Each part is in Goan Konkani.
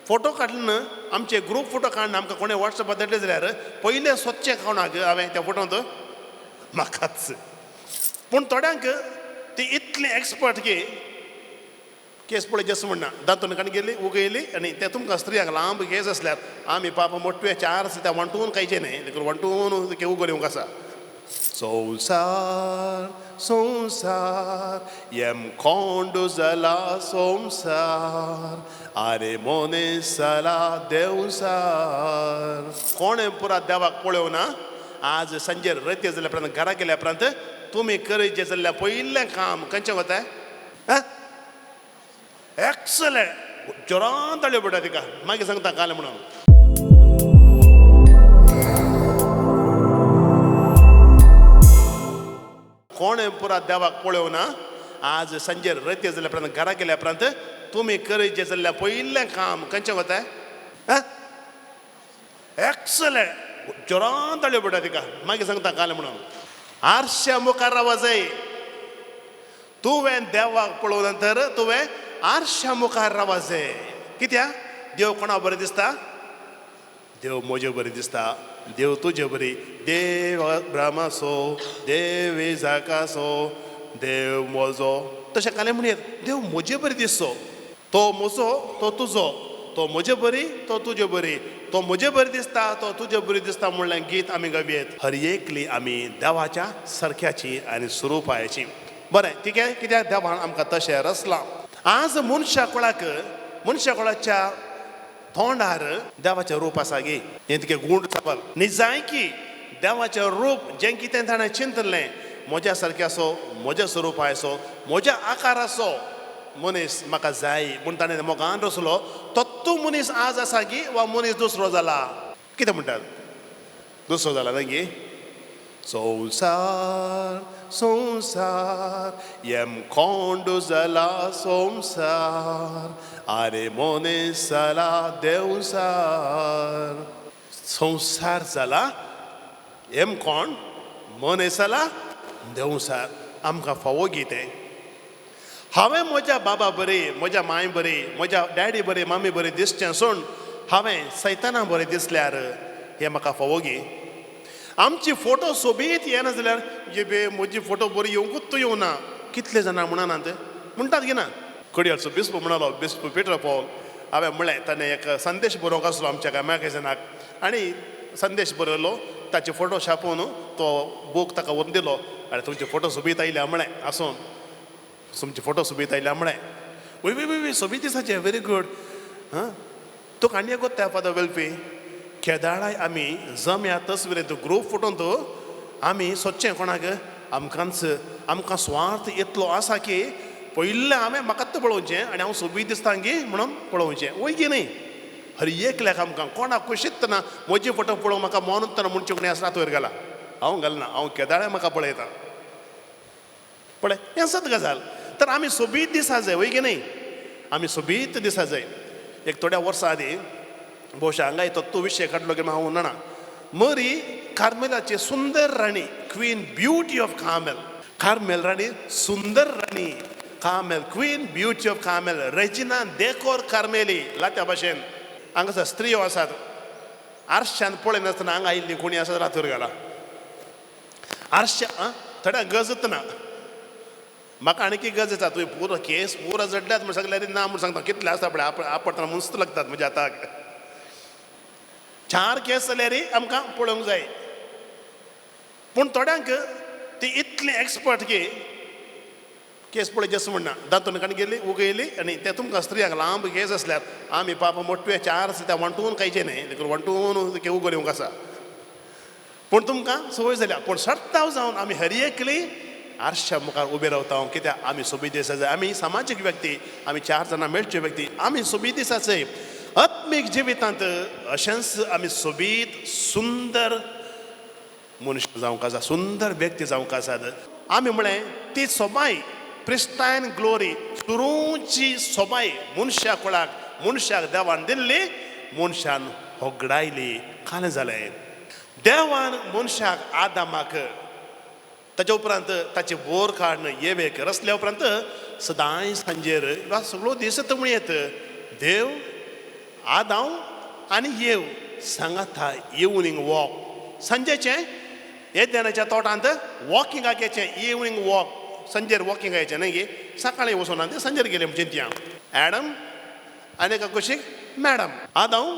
फोटो काडले ना, आमचे ग्रूप फोटो काडून आमकां कोणें वॉट्सएपार धाडले जाल्यार पयलें सोदचें कोणाक हांवें त्या फोटोंत म्हाकाच. पूण थोड्यांक ती इतली एक्सपर्ट की केस पळय जस म्हणना दांतून काणी गेली उगयली आनी ते तुमकां स्त्रियांक लांब केस आसल्यार आमी पाप मोटवे चार आसल्या त्या वांटून खायचे न्ही, देखून वांटून उगोवन येवंक आसा. संवसार संवसार येम कोंड जाला संवसार, आरे मोने जाला देवसार. कोणें पुरा देवाक पळोवना. आज सांजेर रत्य जाल्या उपरांत घरा गेल्या उपरांत तुमी करचें जाल्यार पयलें काम खंयचें वता? एक्सलंट, जोरान ताळयो पडटा तिका. मागीर सांगता काल म्हणून. कोणें पुरा देवाक पळोवना. आज सांजेर रत्य जाल्या उपरांत घरा गेल्या उपरांत तुमी करचें जाल्यार पयलें काम खंयचें वता? एक्सलंट, जोरान ताळयो पडटा तिका. मागीर सांगता काल म्हणून. आरश्या मुखार रावा जाय. तुवें देवाक पळोवना तर तुवें आरश्या मुखार रावा जाय. कित्याक? देव कोणा बरें दिसता? देव म्हजे बरें दिसता, देव तुजे बरी. देव ब्रह्मासो, देव इजाकासो, देव म्हजो. तशें कालें म्हणयेत, देव म्हजे बरी दिसचो. तो म्हजो, तो तुजो, तो म्हजे बरी, तो तुजे बरी, तो म्हजे बरी दिसता, तो तुजे बरी दिसता म्हणलें गीत आमी गावयेत. हर एकली आमी देवाच्या सारक्याची आनी स्वरुपाची. बरें, ठीक आहे. कित्याक देवान आमकां तशें रचलां. आज मनशा कोळाक, मनशा कोळाच्या तोंडार देवाचें रूप आसा गे. हें तुगे गूण सवाल निजाय की देवाचें रूप जें कितें ताणें चिंतलें, म्हज्या सारक्याचो, म्हज्या स्वरुपाचो, म्हज्या आकाराचो मनीस म्हाका जाय म्हूण ताणें मोगान रचलो, तो तूं मनीस आज आसा गी वा मनीस दुसरो जाला? कितें म्हणटात? दुसरो जाला न्ही गी? संवसार संवसार येम कोंड जाला संवसार, आरे मोने जाला देवसार. संवसार जाला येम कोण, मोने जाला देवसार. आमकां फावो गी तें? हांवें म्हज्या बाबा बरी, म्हज्या माय बरी, म्हज्या डॅडी बरी, मामी बरी दिसचें सोड, हांवें सैताना बरें दिसल्यार हें म्हाका फावो गी? आमची फोटो सोबीत येना जाल्यार जे बे म्हजी फोटो बरी येवंकूच तूं येवना. कितले जाणां म्हणनात? म्हणटात की ना? कडयाळचो बिस्प म्हणालो, बिस्प पिटर पॉल. हांवें म्हणलें, ताणें एक संदेश बरोवंक आसलो आमच्या काय मॅगझिनाक आनी संदेश बरयलो, ताचे फोटो छापून तो बूक ताका व्हरून दिलो. आनी तुमचे फोटो सोबीत आयल्या म्हळें, आसून तुमचे फोटो सोबीत आयल्या म्हळें. वय वय वय सोबीत दिसाचे, व्हेरी गूड. हां, तुका आनी एक गोत्ता फादर वेल्फी, केदाळाय आमी जम्या तस्वीरेंत ग्रूप फोटोंत आमी सोदचें कोणाक? आमकांच. आमकां स्वार्थ इतलो आसा की पयलें हांवें म्हाकाच पळोवचें आनी हांव सोबीत दिसता गी म्हणून पळोवचें. वय की न्ही? हर एकल्याक आमकां कोणाक खुशीत ना म्हजी फोटो पळोवंक म्हाका मोनूच ना म्हणचें कोणी आसा वयर घाला. हांव घालना, हांव केदाळाय म्हाका पळयता. पळय, हें सत गजाल. तर आमी सोबीत दिसा जाय, वय की न्ही? आमी सोबीत दिसा जाय. एक थोड्या वर्सां आदीं भोवशा हांगा तो विशय काडलो की हांव जाणा, मरी कार्मेलाची सुंदर राणी, queen beauty of Carmel. Carmel Rani, सुंदर राणी, Carmel, queen beauty of Carmel, Regina decor Carmeli. लात्या भाशेन हांगासर स्त्रियो आसात, आरशान पळयनासतना हांगा आयिल्ली कोणी आसा रातूर घाला. आरशा थोड्या गजत ना, म्हाका आनी की गरज आसा. तुवें पुरो केस पुरो जडल्यात म्हण सगल्यानी ना म्हूण सांगता. कितले आसता पळय, आपडतना मुस्त लागतात म्हज्या हाताक. चार केस जाल्यार आमकां पळोवंक जाय. पूण थोड्यांक ती इतली एक्सपर्ट की केस पळय जस म्हणना दांतून काणी गेली उगयली आनी ते तुमकां स्त्रियांक लांब केस आसल्यार आमी पाप मोटवे चार आसल्या त्या वांटून खायचे न्ही, देखून वांटून उगोवन येवंक आसा. पूण तुमकां संवय जाल्या. पूण सर्ताव जावन आमी हर एकली आरशा मुखार उबे रावता. कित्याक? आमी सोबीत दिसा जाय. आमी समाजीक व्यक्ती, आमी चार जाणां मेळच्यो व्यक्ती, आमी सोबीत दिसाचे. आत्मीक जिवितांत अशेंच आमी सोबीत सुंदर मनुष्य जावंक आसा, सुंदर व्यक्ती जावंक आसात. आमी म्हळें ती सोबाय, प्रिस्टायन ग्लोरी, सुरूची सोबाय मनशा कुळाक, मनशाक देवान दिल्ली, मनशान होगडायली. कालें जालें? देवान मनशाक आदामाक ताच्या उपरांत ताचे बोर काडून येवेक रचल्या उपरांत सदांय सांजेर वा सगळो दीस तमळयेत देव आदांव आनी येव सांगाता इवनींग वॉक. सांजेचें येद्यानाच्या तोटांत वॉकिंगाक येचें, इवनींग वॉक, सांजेर वॉकिंगाक येचें न्हय गे, सकाळीं वचून ते सांजेर गेले म्हणजे ती ॲडम आनी एका कुशीक मॅडम, आदांव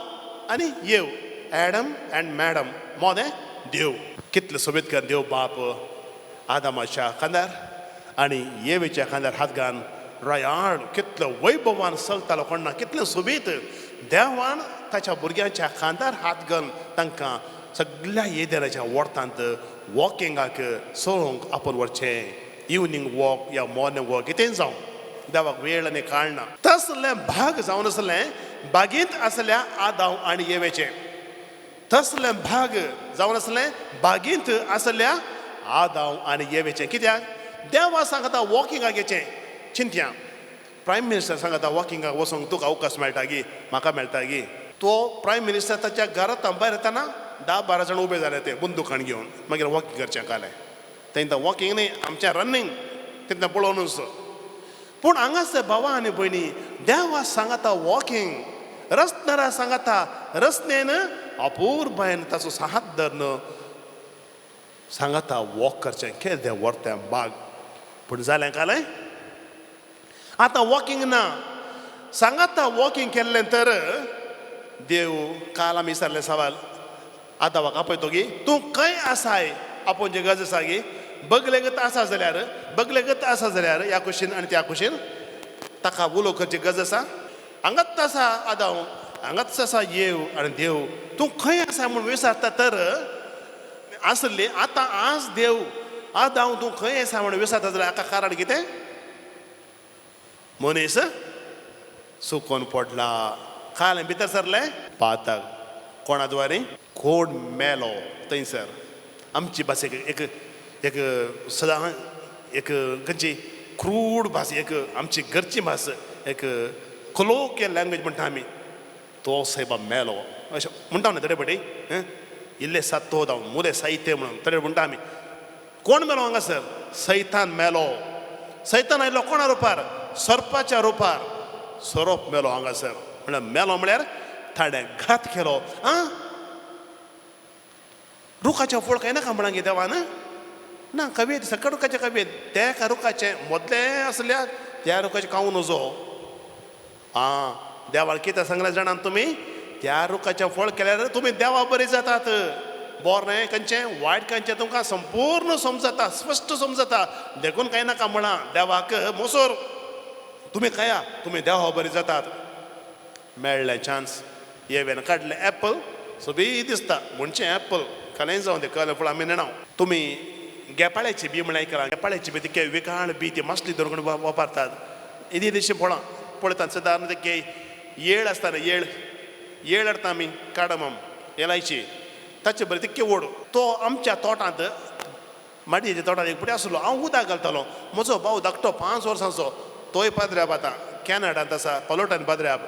आनी येव, ॲडम अँड मॅडम मोदें देव. कितले सोबीत कर देव बाप आदामाच्या खांदार आनी येवेच्या खांदार हात घालून रयाळ कितलो वैभवान चलतालो कोण ना, कितलें सोबीत देवान ताच्या भुरग्यांच्या खांदार हात घालून तांकां सगळ्या येदेराच्या वोर्तांत वॉकिंगाक चलोवंक आपोवन व्हरचें. इवनींग वॉक या मॉर्निंग वॉक कितेंय जावं, देवाक वेळ आनी काळ ना. तसलें भाग जावन आसलें बागेंत आसल्या आदांव आनी येवेचें, तसलें भाग जावन आसलें बागेंत आसल्या आदांव आनी येवेचें. कित्याक देवा सांगता वॉकिंगाक येचें. चिंतया, प्रायम मिनिस्टर सांगता वॉकिंगाक वचूंक तुका अवकाश मेळटा गी, म्हाका मेळटा गी. तो प्रायम मिनिस्टर ताच्या घरांत भायर येताना 10-12 जाण उबे जाले ते बंदुकान घेवन, मागीर वॉकिंग करचें कालें. तेंकां वॉकिंग न्ही, आमचें रनिंग तितलें पळोवनूच. पूण हांगासर भावा आनी भयणी देवा सांगता वॉकिंग, रस्त्यार सांगता रस्त्यान अपूर्बायन ताचो साहात धरून सांगता वॉक करचें, केदें व्हरतें बाग. पूण जालें कालें आतां वॉकिंग ना. सांगाता वॉकिंग केल्लें तर देव काल आमी विचारलें सवाल आदावाक आपयतो गी, तूं खंय आसाय आपोवचे गरज आसा गी, बगलेगत आसा जाल्यार, बगलेगत आसा जाल्यार ह्या कुशीन आनी त्या कुशीन ताका उलो करची गरज आसा. हांगाच आसा आदाव, हांगाच आसा येव आनी देव तूं खंय आसा म्हूण विचारता तर आसली. आतां आज देव आदाव तूं खंय आसा म्हूण विचारता जाल्यार हाका कारण कितें? मनीस सुकोन पडला. काल भितर सरलें पातक कोणा द्वारे, कोण मेलो थंयसर. आमची भास एक एक एक सदां एक खंयची क्रूड भास, एक आमची घरची भास, एक कोलोकियल लँग्वेज म्हणटा आमी. तो सायबा मेलो अशें म्हणटा न्हय थोडे फाटी, इल्ले सात तो मुले साहित्य म्हणून थोडे म्हणटा आमी. कोण मेलो हांगासर? सैतान मेलो. सैतान आयलो कोणा रुपार? सोरपाच्या रुपार. सोरोप मेलो हांगासर. म्हळ्यार मेलो म्हळ्यार ताणें घात केलो. आं, रुखाचें फळ कांय नाका म्हणा गे देवान ना, कवेद सगळ्या रुखाचें कवेद, त्या एका रुखाचें मदलें आसल्या त्या रुखाचें खावूं नजो. आं, देवान कितें सांगलें जाणात तुमी? त्या रुखाचें फळ केल्यार तुमी देवा बरी जातात. बरें खंयचें वायट खंयचें तुमकां संपूर्ण समजता, स्पश्ट समजता. देखून कांय नाका म्हळां देवाक मोसोर, तुमी खाया, तुमी देवा बरी जातात. मेळ्ळें चान्स, येवेन काडलें एप्पल, सोबीत दिसता म्हणचें एप्पल, खालें जावं तें कलें फळ आमी नेणाव. तुमी गेपाळ्याची बी म्हळ्यार आयकलां? गेपाळ्याची बी तिके विकाळ बी ती मासली धरून वापरतात. येदी येदीशी फळां पळयतात सदां ते येळ आसता न्ही, येळ येळ हाडटा आमी, काडमम एलायची, ताचे बरें तितके व्हड. तो आमच्या तोटांत माडयेच्या तोटांत एक फुडें आसलो. हांव उदक घालतालो. म्हजो भाव धाकटो 5 वर्सांचो, तोय पाद्र्याब आतां कॅनडांत आसा, पलोटान पाद्र्याब.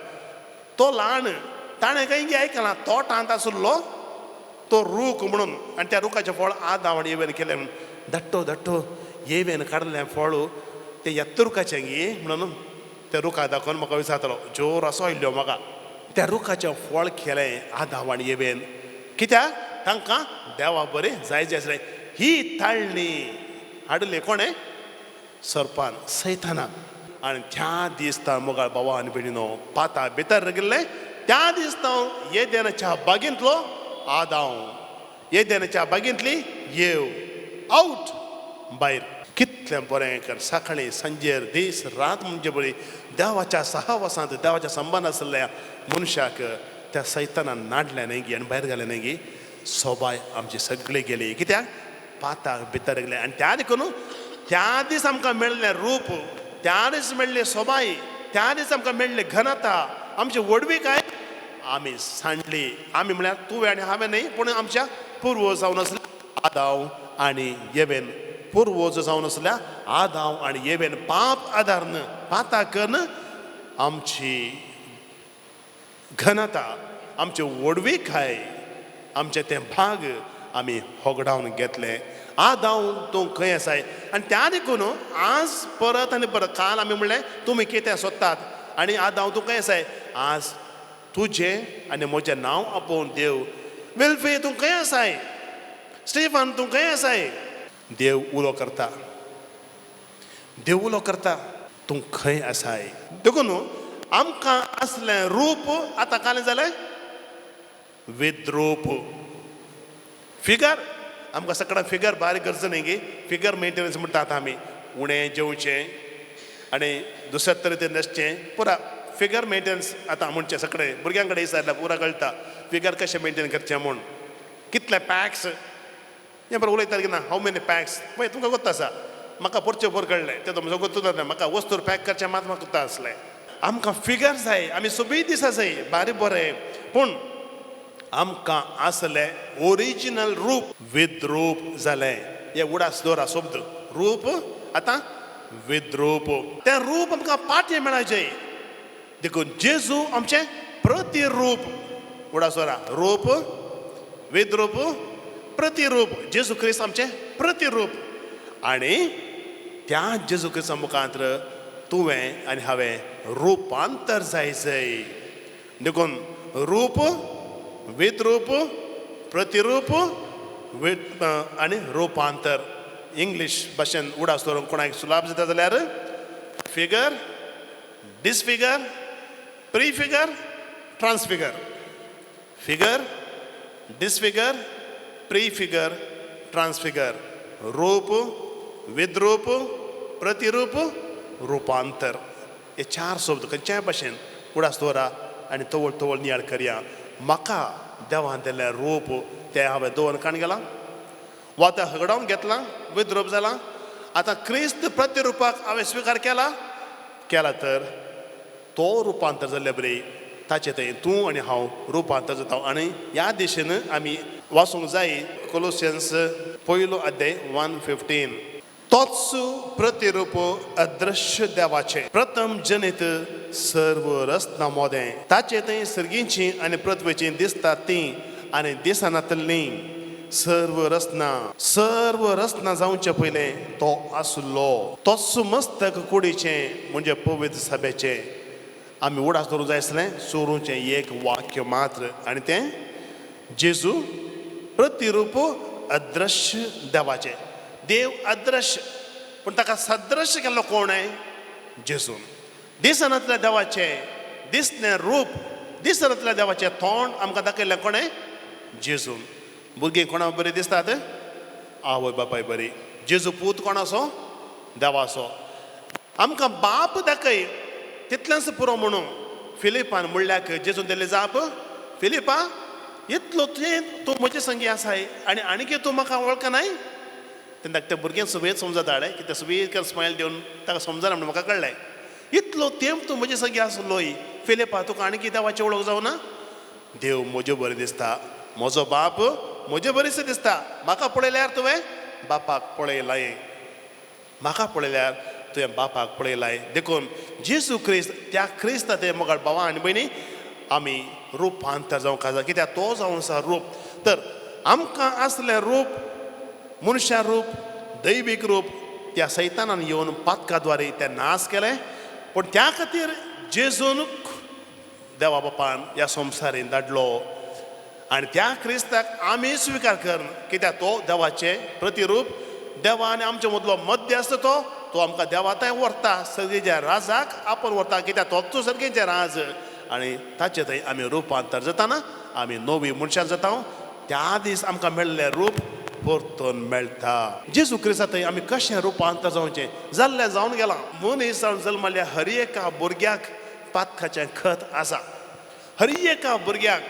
तो ल्हान, ताणें खंय आयकलां तोटांत आसलो तो रूख म्हणून, आनी त्या रुखाचें फळ आदाव आनी येवेन केलें म्हणून. धाट्टो धाट्टो येवेन काडलें फळ तें ह्याच रुखाचें गी म्हणून त्या रुखा दाखोवन म्हाका विचारतालो. जोर असो आयिल्लो म्हाका. त्या रुखाचें फळ केलें आदाव आनी येवेन, कित्याक तांकां देवा बरें जाय जाय आसलें. ही ताळणी हाडली कोणें? सरपान, सैतानान. आनी त्या दिसता मोगाळ भावा आनी भयणीनो पाता भितर गेल्लें त्या दिसता येदेनाच्या बागेंतलो आदाव, येदेनाच्या बागेंतली येव आवट भायर. कितलें बरें कर सकाळीं सांजेर दीस रात म्हणजे बरी देवाच्या सहवासांत देवाच्या संबंद आसल्या मनशाक त्या सैतानान नाडलें न्हय गी आनी भायर घालें न्हय गी. सोबाय आमची सगळी गेली. कित्याक? पाताक भितर गेलें. आनी त्या देखून त्या दीस आमकां मेळ्ळें रूप, त्या दीस मेळ्ळी सोबाय, त्या दीस आमकां मेळ्ळी घनता, आमची व्हडवीकाय आमी सांडली. आमी म्हळ्यार तुवें आनी हांवें न्हय, पूण आमच्या पुर्वज जावन आसल्या आदाव आनी येवेन, पुर्वज जावन आसल्या आदाव आनी येवेन पाप आदारन पाता करून आमची घनता, आमची व्हडवीकाय, आमचें तें भाग आमी होगडावन घेतलें. आदाव तूं खंय आसाय? आनी त्या देखून आज परत आनी परत काल आमी म्हणलें तुमी कितें सोदतात आनी आदाव तूं खंय आसाय? आज तुजें आनी म्हजें नांव आपोवन देव, वेल्फे तूं खंय आसाय, स्टेफान तूं खंय आसाय, देव उलो करता, देव उलो करता तूं खंय आसाय. देखून आमकां आसलें रूप आतां कालें जालें विद्रूप. फिगर आमकां सगळ्या फिगर बारीक गरज न्ही गी, फिगर मेंटेनन्स म्हणटा आतां आमी, उणें जेवचें आनी दुसऱ्या तरेन न्हेसचें, पुरा फिगर मेंटेनन्स आतां म्हणचें सगळें भुरग्यां कडेन विचारल्यार पुरा कळटा फिगर कशें मेंटेन करचें म्हूण. कितले पॅक्स हें बरें उलयतात की ना, हाव मेनी पॅक्स पळय तुमकां गोत्त आसा, म्हाका पोरचे पोर कळ्ळें तें म्हजो गोत्तूच ना, म्हाका वस्तूर पॅक करचें मात म्हाका गोत्ता आसलें. आमकां फिगर जाय, आमी सोबीत दिसा जाय, बारीक बरें, पूण आमकां आसलें ओरिजिनल रूप विद्रूप जालें. हे उडास दवरा शब्द रूप आतां विद्रूप, तें रूप आमकां पाठ्य मेळाचें. देखून जेजू आमचें प्रतिरूप. उडास दवरा रूप विद्रूप प्रतिरूप, जेजू क्रिस्त आमचें प्रतिरूप. आनी त्या जेजू क्रिस्ता मुखांत तुवें आनी हांवें रुपांतर जाय जाय. देखून रूप विद्रूप प्रतिरूप आनी रुपांतर. इंग्लीश भाशेन उडास दवरून कोणाक सुलाभ जाता जाल्यार figure, disfigure, prefigure, transfigure. Figure, disfigure, prefigure, transfigure. रूप विद्रूप प्रतिरूप रुपांतर, हे चार शब्द खंयच्याय भाशेन उडास दवरा आनी तवळ तवळ नियाळ करया. म्हाका देवान दिल्लें रूप तें हांवें दवरून काण गेलां वा तें हगडावन घेतलां, विद्रूप जालां. आतां क्रिस्त प्रतिरुपाक हांवें स्विकार केला, केला तर तो रुपांतर जाल्ले बरी ताचे थंय तूं आनी हांव रुपांतर जाता. आनी ह्या दिशेन आमी वाचूंक जाय कोलोसियन्स पयलो अध्याय 1:15. तोच प्रतिरूप अदृश्य देवाचें प्रथम जनित सर्व रचना मोदें, ताचे थंय सर्गींची आनी पृथ्वेची दिसतात ती आनी दिसनातलीं सर्व रचना, सर्व रचना जावचे पयलें तो आसलो. तोच मस्तक कुडीचें म्हणजे पवित्र सभेचें. आमी उडास दवरूंक जाय आसलें सोरूचें एक वाक्य मात्र, आनी तें जेजू प्रतिरूप अदृश्य देवाचें. देव अदृश्य पूण ताका सदृश्य केल्लो कोण आहे? जेजून. दिसनातल्या देवाचें दिसलें रूप, दिसनातल्या देवाचें तोंड आमकां दाखयल्लें कोणें? जेजून. भुरगीं कोणा बरीं दिसतात? आवय बापाय बरी. जेजू पूत कोणाचो? देवाचो. आमकां बाप दाखय तितलेंच पुरो म्हणून फिलिपान म्हणल्याक जेजून दिल्ली जाप, फिलिपा इतलो तुवें तूं म्हजे संगी आसाय आनी आनीक तूं म्हाका वळखनाय. तेन्ना त्या भुरग्यांक सुबेज समजता की ते सुबेज स्मायल दिवन ताका समजना म्हणून म्हाका कळ्ळें. इतलो तेंप तूं म्हजे संगी आसलोय फिलिपा, तुका आनीक देवाची वळख जावना? देव म्हज्यो बरें दिसता, म्हजो बाप म्हजे बरेंच दिसता, म्हाका पळयल्यार तुवें बापाक पळयलाय, म्हाका पळयल्यार तुवें बापाक पळयलाय. देखून जेजू क्रिस्त त्या क्रिस्त ते मोगाळ भावा आनी भयणी आमी रुपांतर जावंक आसा, कित्याक तो जावन आसा रूप. तर आमकां आसलें रूप मनशा रूप दैवीक रूप त्या सैतानान येवन पातका द्वारे तें नाश केलें. पूण त्या खातीर जेजून देवा बापान ह्या संवसारीन धाडलो आनी त्या क्रिस्ताक आमी स्विकार कर, कित्याक तो देवाचें प्रतिरूप. देवा आनी आमचे मदलो मध्य आसता तो, तो आमकां देवा थंय व्हरता, सर्गेच्या राजाक आपूण व्हरता, कित्याक तोच सर्गेचें राज. आनी ताचे थंय आमी रुपांतर जाताना आमी नवी मनशां जाता. त्या दीस आमकां मेळिल्लें रूप परतून मेळटा. जेजू क्रिस्ता थंय आमी कशें रुपांतर जावचें? जाल्लें जावन गेलां. मनीस जावन जल्मल्ल्या हर एका भुरग्याक पातकाचें खत आसा. हर एका भुरग्याक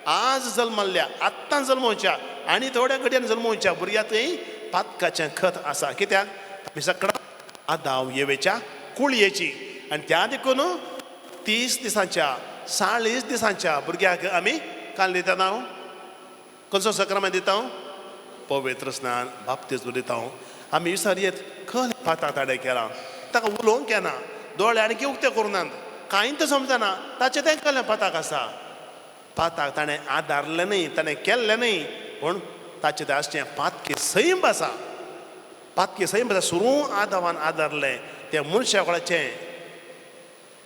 आज जल्मल्ल्या, आत्तां जल्मोवच्या आनी थोड्या घडयान जल्मोवच्या भुरग्या थंय पातकाचें खत आसा. कित्याक आमी सगळ्या आदाव येवेच्या कुळयेची, आनी त्या देखून 30 दिसांच्या 40 दिसांच्या भुरग्याक आमी काल दिता हांव खंयचो सक्रामेंत दिता? पवित्र स्नान बाप्तिज्म दिता. आमी विसर येत खंय पाताक ताणें केलां, ताका उलोवंक येना, दोळे आनी उक्ते करुनात, कांयच समजना, ताचें तें कलें पाताक आसा. पाताक ताणें आदारलें न्हय, ताणें केल्लें न्हय, पूण ताचें तें आसचें पातकी सैम आसा. पातकी सैम आसा. सुरू आदावान आदारलें तें मनशा कोणाचें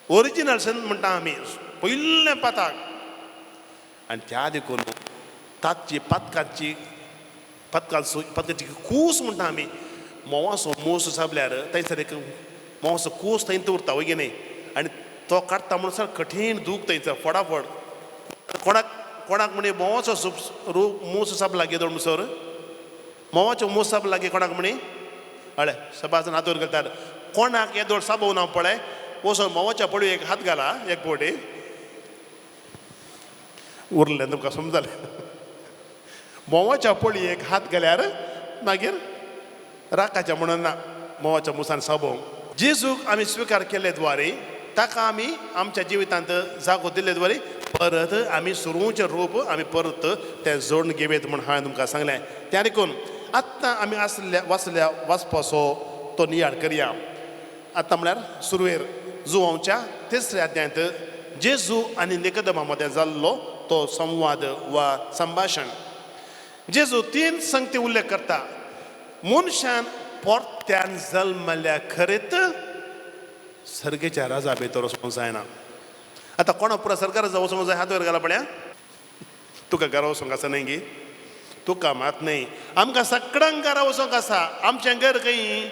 ओरिजिनल सैम म्हणटा आमी पयलें पाताक. आनी त्या देखून ताची पातकाची पातकाचो पातकाची कूस म्हणटा आमी. म्होंवाचो मूस साबल्यार थंयसर एक म्होंवाचो कूस थंय उरता वगी न्ही, आनी तो काडटा म्हणसर कठीण दूख थंयसर फटाफट. कोणाक कोणाक म्हणी म्होंवाचो मूस साबला गे दोन म्हणसर म्होंवाचो मूस साबला गे कोणाक म्हणी हळे सबाजन हात वयर करतात. कोणाक येदोळ साबोवना हांव पळय वचोन म्होंवाच्या पळय एक हात घाला एक फावटी उरलें तुमकां समजलें. म्होंवाच्या पळयेक हात घाल्यार मागीर राकाच्या म्हणून ना म्होंवाच्या मुसान साबोवंक. जेजूक आमी स्विकार केल्ले द्वारे ताका आमी आमच्या जिवितांत जागो दिल्ले द्वारे परत आमी सुरूचें रूप आमी परत तें जोडून घेवयत म्हूण हांवें तुमकां सांगलें. त्या देखून आत्तां आमी आसल्या वाचल्या वाचपाचो तो नियाळ करया. आतां म्हळ्यार सुरवेर जुवांवच्या तिसऱ्या अध्यायांत जेजू आनी निकदमा मदें जाल्लो तो संवाद वा संभाशण. जेजू तीन संगती उल्लेख करता. मनशान परत्यान जल्मल्या खरेत सर्गेच्या राजा भितर वचूंक जायना. आतां कोणा पुरा सरकार राजा वचूंक जाय हात वयर घाला पळया. तुका घरा वचूंक आसा न्हय गी? तुका मात न्हय, आमकां सगळ्यांक घरा वचूंक आसा. आमचें घर खंय?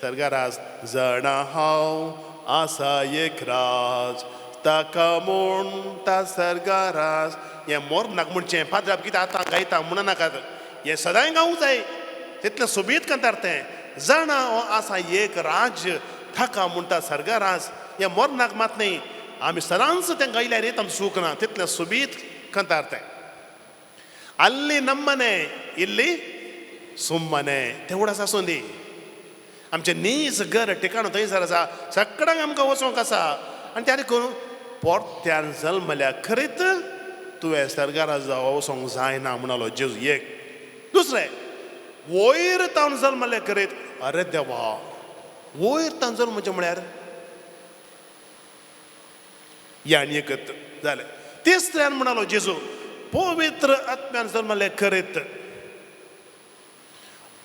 सर्गराज. जाणा हांव आसा एक राज ताका म्हणटा सर्गराज. हें मोरनाक म्हणचें पाद्राब कितें आतां गायता म्हणू नाकात, हें सदांय गावूंक जाय तितलें सोबीत कांतार तें. जाणा हो आसा एक राज्य ताका म्हणटा सर्गराज. हें मोरनाक मात न्हय, आमी सदांच तें गायल्यार आमकां सूख ना तितलें सोबीत कांतार तें. अल्ली नम्मने इल्ली सुम्मने तेवडास आसूं दी. आमचें नीज घर ठिकाण थंयसर आसा, सगळ्यांक आमकां वचूंक आसा. आनी त्या देखून परत्यान जल्मल्या खरीत तुवें सर्गारा वचोंक जायना म्हणालो जेजू. एक दुसरें वयर तावन जल्मले खरीत. अरे देवा, वयर तावन जल्मचें म्हळ्यार हें आनी एकत जालें. तिसऱ्यान म्हणालो जेजू पवित्र आत्म्यान जल्मले खरीत.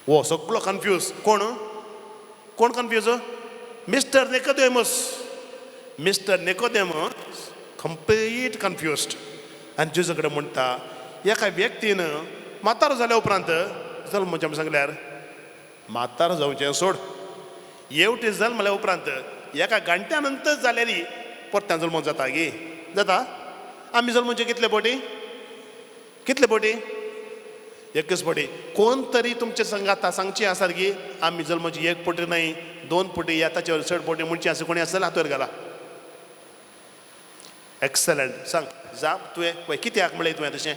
हो सगळो कन्फ्यूज. कोण कोण confuse? Mister Nicodemus. Mister Nicodemus complete confused. आनी जेजू कडेन म्हणटा एका व्यक्तीन म्हातारो जाल्या उपरांत जल्मचें म्हूण सांगल्यार म्हातारो जावचें सोड, येवटी जल्मल्या उपरांत एका घंट्या नंतर जाल्यारी परत्यान जल्मोन जाता गी? जाता. आमी जल्मोचे कितले बोटी? कितले बोटी? एकच पटी. कोण तरी तुमचे संगात सांगची आसात की आमी जल्मोची एक पटी न्हय दोन पटी या ताचेर चड पटी म्हणची आसा कोणी आसा जाल्यार हात वयर घाला. एक्सलंट. सांग जाप तुवें पळय कित्याक म्हणलें तुवें तशें?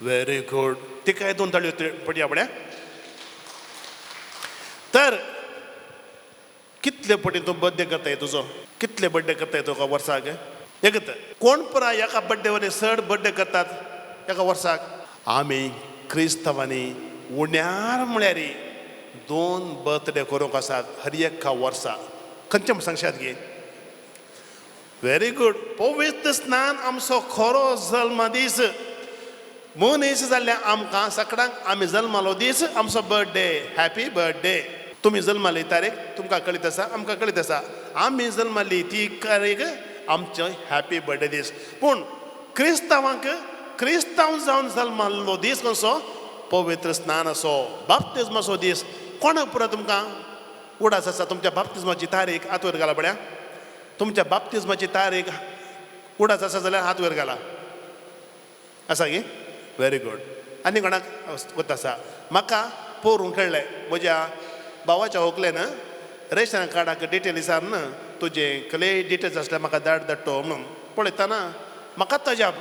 Very good. तिकाय दोन ताळयो पडया पळया. तर कितले पटी तूं बड्डे करताय तुजो? कितले बड्डे करताय तुका वर्साक? एकत कोण पुराय एका बड्डे वरी चड बड्डे करतात एका वर्साक? आमी क्रिस्तांवांनी उण्यार म्हळ्यार दोन बर्थडे करूंक आसात हर एका वर्सा. खंयचें म्हूण सांगशात गे? Very good. पवित्र स्नान आमचो खरो जल्म दीस. मनीस जाल्ल्या आमकां सगळ्यांक आमी जल्मालो दीस आमचो बर्थडे. Happy birthday. तुमी जल्माली तारीख तुमकां कळीत आसा, आमकां कळीत आसा. आमी जल्माली ती तारीख आमचो हॅपी बर्थडे दीस. पूण क्रिस्तांवांक क्रिस्तांव जावन जल्माल्लो दीस कसो? पवित्र स्नानाचो बाप्तिज्माचो दीस. कोणाक पुरो तुमकां उडास आसा तुमच्या बाप्तिज्माची तारीख हात वयर घाला पळया. तुमच्या बाप्तिज्माची तारीख उडास आसा जाल्यार हात वयर घाला. आसा गी? Very good. आनी कोणाक वता आसा? म्हाका पोरूंक कळ्ळें म्हज्या भावाच्या व्हंकलेन रेशन कार्डाक डिटेल विचारून तुजें कसलेय डिटेल्स आसल्यार म्हाका धाड धाडटो म्हणून. पळयतना म्हाकाच अजाप.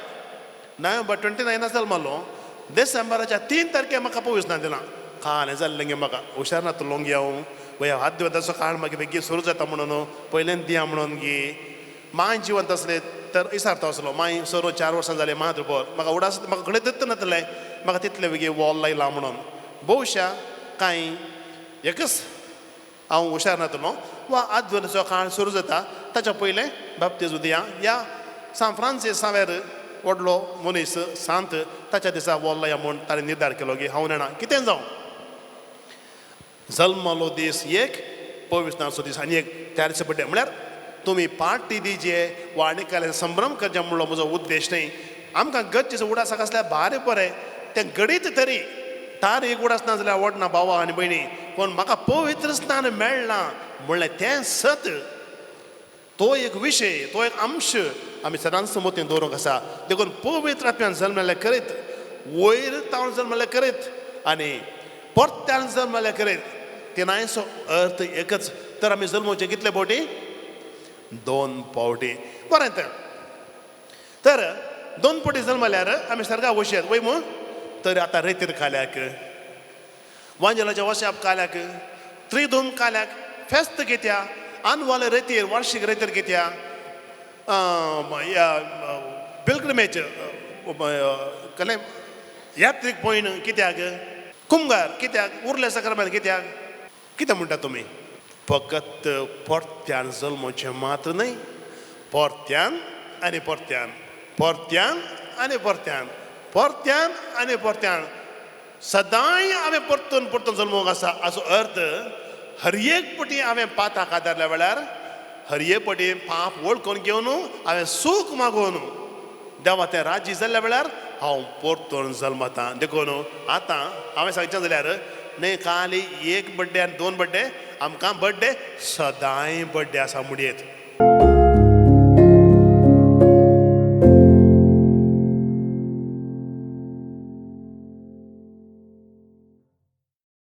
नोव्हेंबर 29 जल्मलो, डिसेंबराच्या 3 तारखे म्हाका पविस ना दिलां. कालें जाल्लें गे म्हाका हुशार नातलो गे हांव. वय हात दिवताचो काळ मागीर बेगीन सुरू जाता म्हणून पयल्यान दिया म्हणून गे. मांय जिवंत आसले तर विचारता आसलो. मांय सरो 4 वर्सां जालें मात बर म्हाका उडास म्हाका कळयतच नातलें म्हाका तितलें बेगीन वॉल लायला म्हणून. भोवशा कांय एकच हांव हुशार नातलो वा आदवरचो काळ सुरू जाता ताच्या पयलें बाप्तिज्म दिया. या सान फ्रांसीस सावेर व्हडलो मनीस सांत ताच्या दिसा वॉल लाया म्हूण ताणें निर्धार केलो की हांव जाणा कितें जावं. जल्मलो दीस एक, पवित्र नाचो दीस आनी एक त्या दिसा बड्डे म्हळ्यार तुमी पार्टी दिजे वा आनी कसले संभ्रम करचे म्हणलो म्हजो उद्देश न्हय. आमकां गरजेचो उडासाक आसल्यार भारी बरें, तें घडीत तरी तारीख उडास ना जाल्यार आवडना भावा आनी भयणी, पूण म्हाका पवित्र स्नान मेळना म्हणलें तें सत, तो एक विशय, तो एक अंश आमी सदांच मतींत दवरूंक आसा. देखून पवित्र आत्म्यान जल्मले करीत, वयर तावन जल्मले करीत आनी परत्यान जल्मले करीत, तिनायचो अर्थ एकच. तर आमी जल्मोवचे कितले फावटी? 2 फावटी. बरें, तर 2 फावटी जल्मल्यार आमी सर्गा वशेत वय मू. तर आतां रेतीर काल्याक, वांजेलाच्या वशाप काल्याक, त्रिधूम काल्याक फेस्त घेत्या, आनवाले रेतीर वार्शीक रेतीर घेत्या, पिलग्रिमेज कले यात्रीक पयण कित्याक, कुमगार कित्याक, उरले सक्रमेंत कित्याक, कितें म्हणटा तुमी? फकत परत्यान जल्मोचें मात्र न्हय, परत्यान आनी परत्यान, परत्यान आनी परत्यान, परत्यान आनी परत्यान, सदांय हांवें परतून परतून जल्मूंक आसा. हाचो अर्थ हर एक पटी हांवें पाताक आदारल्या वेळार हर एक पटी पाप वळखून घेवन हांवें सूख मागून देवा तें राजी जाल्ल्या वेळार हांव परतून जल्मता. देखून आतां हांवें सांगचें जाल्यार न्हय खाली एक बड्डे आनी 2 बड्डे, आमकां बड्डे सदांय बड्डे आसा म्हणयेत.